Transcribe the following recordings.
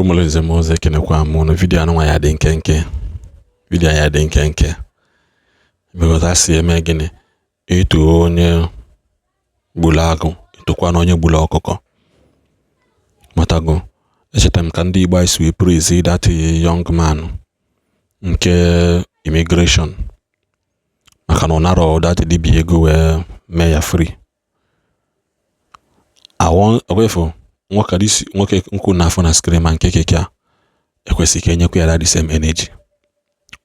Ụmụnze m ọzọ, ekenekwa m unu. Video anụnwa ya dị nkenke, video ya dị nkenke because a sị eme gịnị, eto onye gburu agụ, etokwana onye gburu ọkụkọ. Matago, echetara m ka ndị Igbo anyị si wee praise that young man nke immigration maka na ọ narọ that dibia ego wee mee ya free. Awon nwoke this nwoke nkwu na-afụ na screen ma nke keke a ekwesịghị ka enyekwa ya that the same energy.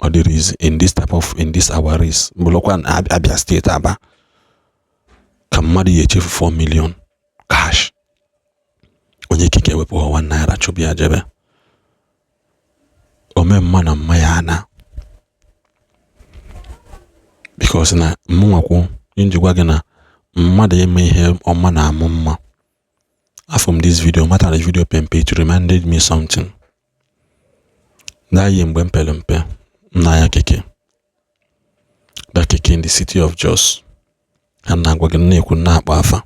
Ọ dịrị easy in this type of, in this our race, bụrụkwa na Abia State, Aba, ka mmadụ ya echefu 4 million cash, onye keke ewepụ ha ₦1 chụbụ ya jebe ome mma na mma ya ana, because na mụnwakwu njikwa gị na mmadụ eme ihe ọma na-amụ mma. After this video mata na video pempe, it reminded me something that year mgbe m pere mpe m na-anya keke, that keke in the city of Jos. Ha na-agwa gị, na-ekwu, na-akpọ afa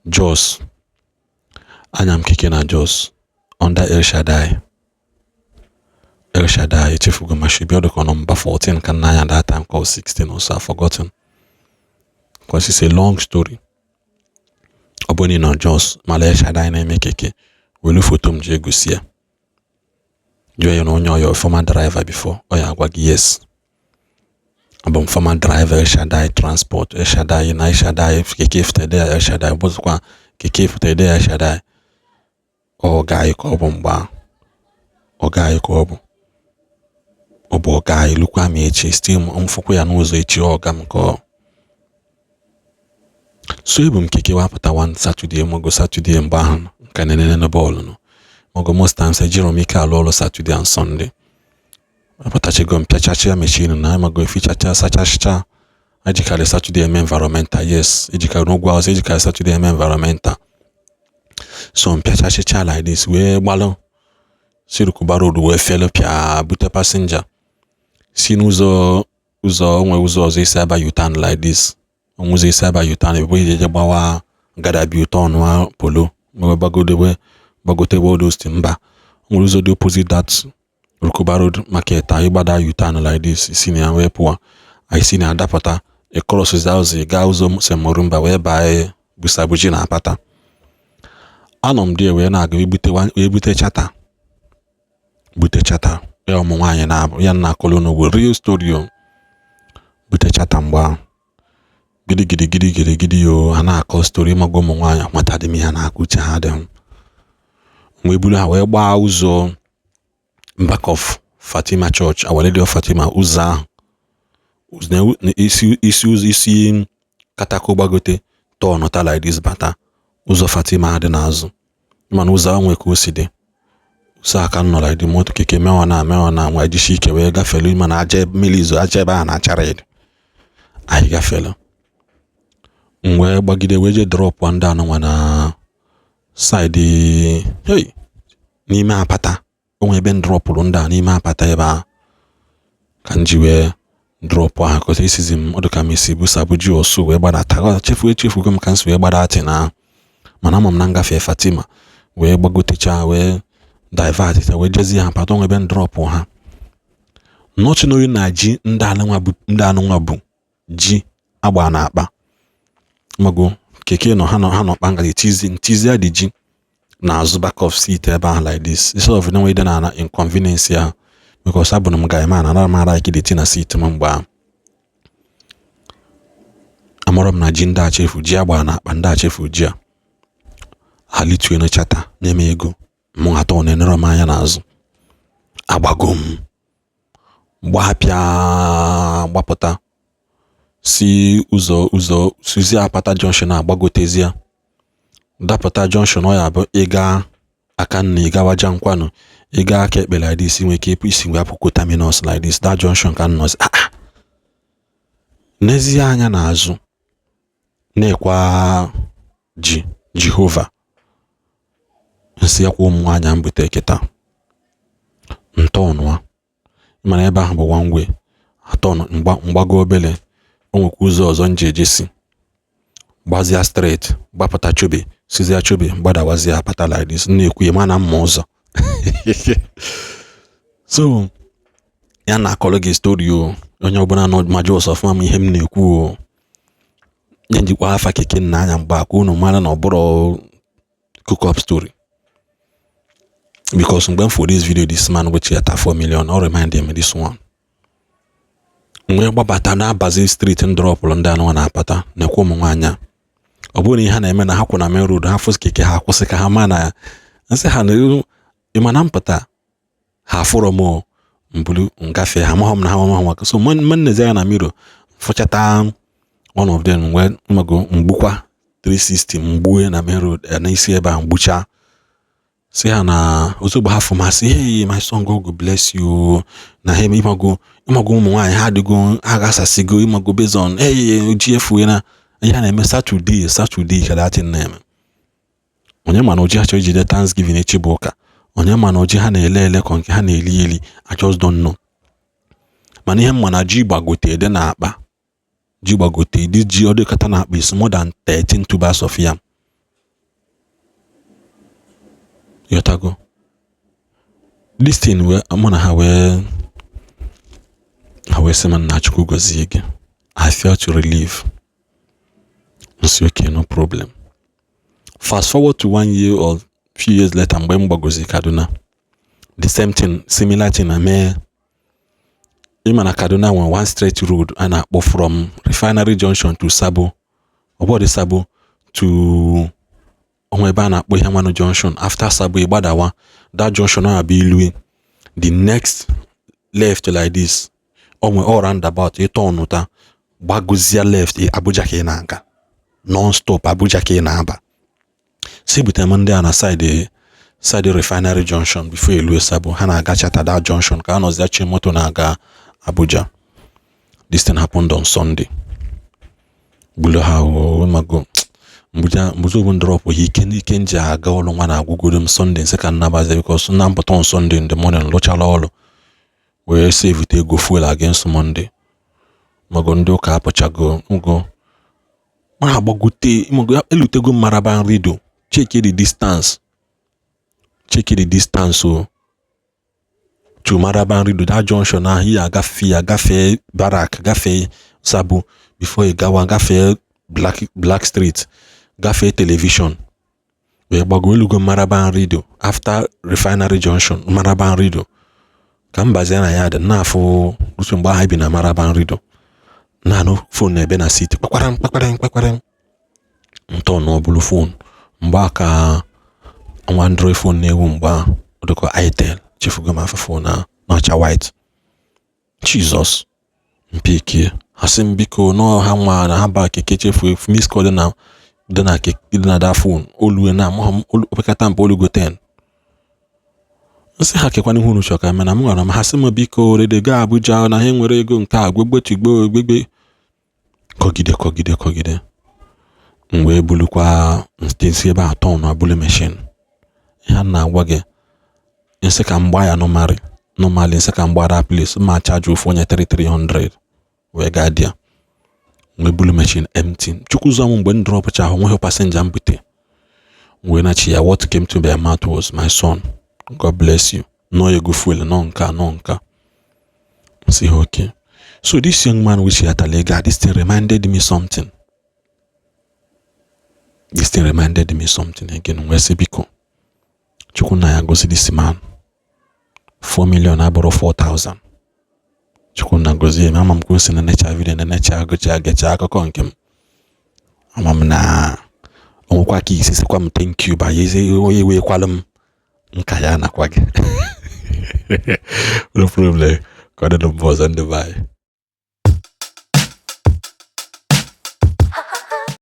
Jos. Anya m keke na Jos under El Shaddai, El Shaddai, echefugo ma should be ọdụkọ nọmba 14 ka nna anya that time, called 16 or so, I've forgotten because it's a long story. Ọ bụrụ na ị nọ Jos mara El Shaddai na-eme keke, welu foto m jee gosi ya, jụọ ya na onye ọya former driver before, ọ ya agwa gị yes, abụ m former driver El Shaddai Transport, El Shaddai na El Shaddai keke fụtede ya El Shaddai bụzikwa keke fụtede ya El Shaddai. Ọ ga-anyị ka ọ bụ mgbe ahụ, ọ ga-anyị ka ọ bụ ọga anyị lukwa m echi still mfụkwa ya n'ụzọ echi, ọga m ka ọ so. Ebu m keke wapụta one Saturday, mago Saturday mgbe ahụ nka na-enene bọọlụ nọ, mago most times ejiro m ike alụ ọrụ Saturday and Sunday. Apụtachigo m, pịachacha machine na amago efichacha, sachacha. Ejikarị Saturday eme environmental, yes, ejikarị n'ugwu awụsa, ejikarị Saturday eme environmental. So m pịachachicha like this wee gbalụ si Rukuba Road wee felu pịa bute passenger si n'ụzọ ụzọ onwe ụzọ ọzọ isi aba U-turn like this, onwe ụzọ isi aba U-turn ebe ije gbawa gada bi U-turn polo gbagodewe gbagotebe all those things. Mba, nwere ụzọ dị opposite that Rukuba Road market a, ịgbada U-turn like this, isi na ya wee pụọ. Anyị si na adapụta ịcross ụzọ gaa ụzọ St. Morumba wee baa Busabuji na Apata. Anọ m dị wee na-aga wee bute charter, bute charter ya ụmụ nwaanyị na-abụ ya na akọlụ n'ugbo, real story o. Bute charter mgbe ahụ, gidi gidi gidi gidi gidi o, ha na-akọ story mago ụmụ nwaanyị nwata dị m ihe na-akọ uche ha dị m wee buru ha wee gbaa ụzọ back of Fatima Church, Our Lady of Fatima, ụzọ ahụ isi isi ụzọ isi katako gbagote tọọnụta like this bata ụzọ Fatima dị n'azụ, mana ụzọ ahụ nwee ka o si dị. Ụzọ aka nọ like the moto keke mewa na mewa na nwa jisi ike wee gafere, mana aja mmiri zo, aja ebe ahụ na-achara edo. Anyị gafere, m wee gbagide wee jee drop ndị anụnwa na side, hey, n'ime Apata. Onwe ebe m dropụrụ ndị a n'ime Apata ebe ahụ ka m ji wee drop ha kọta isizi m. Ọ dị ka m esi Busabuji Osu wee gbadata, chefu echefugo m ka m si wee gbadata na, mana ama m na ngafe Fatima wee gbagotecha wee divert wee jezie ha Apata. Onwe ebe m drop ha, not knowing na ji ndị anụnwa bụ ji agba na akpa mago keke nọ ha nọ ha nọ kpa ngaji tizi ntizi ya dị ji n'azụ back of seat ebe ahụ like this, instead of na ịdị na inconvenience ya, because abụrụ m guy man, anara m ara ike dị na seat m mgbe ahụ. Amụrụ m na ji ndị a chefu ji agba na akpa ndị a chefu ji a ha litue na charter nye m ego mụ atọ na-enere m anya n'azụ. Agbago m gbapịa gbapụta si ụzọ ụzọ sizi Apata junction agbagotezie dapụta junction. Ọ ya bụ ịga aka nna, ịgawa Jankwanụ, ịga aka ekpe like this, nwere ike isi wee apụkwo terminus like this. That junction ka m nọzi. Ah ah, n'ezie anya n'azụ na-ekwa ji Jehova nsị akwa ụmụ nwaanyị m bute kịta ntọnụa, mana ebe ahụ bụ one way atọ mgbago obele. O nwekwa ụzọ ọzọ m ji ejesi gbazia straight gbapụta Chobe, sizia Chobe gbadawazie Apata like this. Na-ekwu mana mma ụzọ So ya na-akọrọ gị story o. Onye ọbụla nọ ma Jos ọfụma ma ihe m na-ekwu o. Nye njikwa afa keke nna anya mgbe ka unu mara na ọ bụrụ cook up story, because mgbe m for this video, this man which ya 4 million, ọ remind me this one. Mgbe gbabata na-abazi street, m dropụrụ ndị anụ na-apata na-ekwe ụmụ nwaanyị a. Ọ bụrụ na ihe ha na-eme na ha kwụ na main road, ha fụsị keke, ha kwụsị ka ha ma na nsị ha na ịma na mpụta ha fụrọ m mbulu ngafe. Ha amaghọ m na ha amaghọ maka so m nnezi anya na mirror, fụchata one of them, wee mago mgbukwa 360, mgbue na main road n'isi ebe a, mgbucha si ha na ozugbo ha fụ masị, "Hey, my son, God go bless you." Na ha ịmago ịmago ụmụ nwaanyị ha adịgo, ha gasasigo ịmago based on hey ji efu na ihe a na-eme Saturday, Saturday ka that thing na-eme. Onye ma na oji ha chọrọ ijide Thanksgiving echi bụ ụka, onye ma na oji ha na-ele ele ka nke ha na-eli eli. I just don't know. Mana ihe mma na ji gbagote dị na akpa, ji gbagote dị, ji ọ dịkọta na akpa is more than 13 tubers of yam. Yotago this thing wee mụ na ha wee ha wee sị m na Chukwu gọzie gị. I felt relief. Nsị, "Okay, no problem." Fast forward to one year or few years later, mgbe m gbagozi Kaduna, the same thing, similar thing na mee. Ịma na Kaduna nwere one straight road a na-akpọ from Refinery Junction to Sabo, ọ Sabo to onwe ebe a na-akpọ ihe Mmanụ Junction. After Sabo, ịgbadawa that junction ahụ bụ ilue the next left like this, onwe all roundabout, ịtọ ọnụta gbagozie left, Abuja ka ị na-aga non stop, Abuja ka ị na-aba. Si butere m ndị a na side Refinery Junction before elue Sabo, ha na-agachata that junction ka a nọzie chi moto na-aga Abuja. This thing happened on Sunday. Gbulu ha mago mgbuja mgbuzo drop ha ike ike nji aga ọrụ nwa na-agwụgoro m Sunday. Nsị ka nnabazi because na mpụta on Sunday in the morning, lụchala ọrụ wee save ego fuel against Monday. Mago ndị ụka apụchago ngo ma agbagote mago elutego Maraba Rido. Check the distance, check the distance o to Maraba Rido, that junction ahụ ị agafe ya, gafee Barrack, gafee Sabo before ị gawa, gafee Black Street, gafee television, wee gbago elugo Maraba Rido. After Refinery Junction, Maraba Rido ka m bazie na ya dị na-afụ rutu. Mgbe ahụ bi na Maraba Rido, na-anụ phone na-ebe na city kpakparam kpakparam kpakparam ntọ na ọbụlụ phone. Mgbe a ka nwa Android phone na-ewu mgbe ahụ, ọ dịka Itel, chefugo m afa phone a na-acha white. Jesus, mpikie ha sị m biko nọọ ha nwa na ha ba keke chefu efu miss call dị na dị na that phone olue na amaghị m opekata mpe olugo 10. Nsị ha kekwana ihe unu chọrọ ka mana m gwara m ha sị m biko rede gaa Abuja na ha nwere ego nke a gbegbe tigbo gbegbe kọgide kọgide kọgide. M wee bulukwa si ebe a tọn abụlụ machine. Ihe a na-agwa gị, nsị ka m gbaa ya normally normally, nsị ka m gbara place ma charge ofu onye 3300 wee gaa dị ya, wee bulu machine empty. Chukwu zọọ m mgbe m dropụcha ahụ, nweghị passenger m bute wee nachi ya. What came to my mouth was, "My son, God bless you." No ego fuel, no nka no nka. Nsị ha okay. So this young man which Atalega, this thing reminded me something, this thing reminded me something again. Wee sị biko Chukwu na ya gosi this man 4 million abụrụ 4000. Chukwu na gozie m. Ama m ka o si na necha video na necha agụcha gecha akụkọ nke m. Ama m na onwekwa ka isi sịkwa m thank you banye onye wekwalụ m nka ya nakwa gị. No problem, ka ọ dị mbụ ọzọ ndị be anyị.